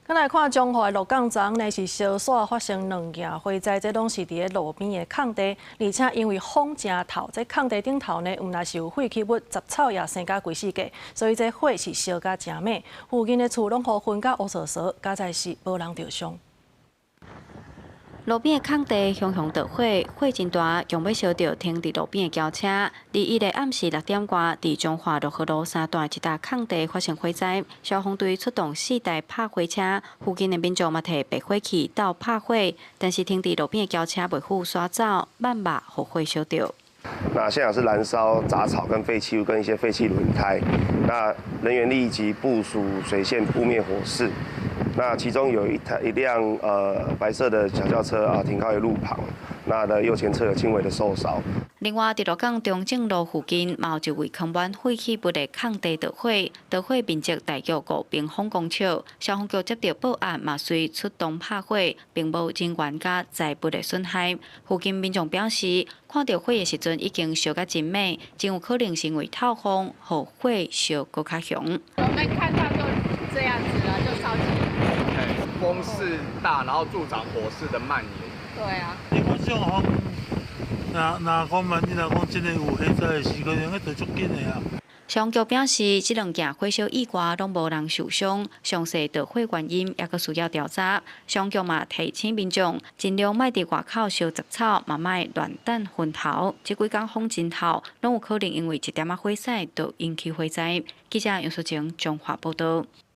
咱來看彰化鹿港昨昏呢是燒紲發生兩件火災，這攏是佇咧路邊的空地，而且因為風誠透，這空地頂頭呢，毋但是有廢棄物、雜草也生甲規四界，所以這火是燒甲誠猛。附近的厝攏予熏甲烏趖趖，佳哉是無人著傷。路邊的空地熊熊著火，火真大，強欲燒著停佇路邊的轎車。21的暗時6點外，佇彰化六合路三段一搭空地發生火災，消防隊出動四台拍火車，附近的民眾嘛提滅火器鬥拍火，但是停佇路邊的轎車袂赴徙走，慢慢予火燒著。那現場是燃燒雜草跟廢棄物跟一些廢棄輪胎，那人員立即部署水線撲滅火勢。那其中有一台一輛白色的小轎車啊停靠於路旁，那的右前側有輕微的受燒。另外，佇鹿港中正路附近，嘛有一位囥滿廢棄物的空地著火，著火面積大約5平方公尺。消防局接到報案，嘛隨出動拍火，並無人員佮財物的損害。附近民眾表示，看著火的時陣已經燒甲真猛，真有可能是因為透風，予火燒閣較熊。我們看到就這樣子了，就燒起來。風勢大，然後助長火勢的蔓延。對啊。你講這種風，若若講萬一若講真的有火災的時，可能彼就足緊的啊。消防局表示，這兩件火燒意外攏無人受傷，詳細著火原因猶閣需要調查。消防局嘛提醒民眾，盡量莫佇外口燒雜草，嘛莫亂擲薰頭。這幾工風真透，攏有可能因為一點仔火勢就引起火災。記者楊淑晴彰化報導。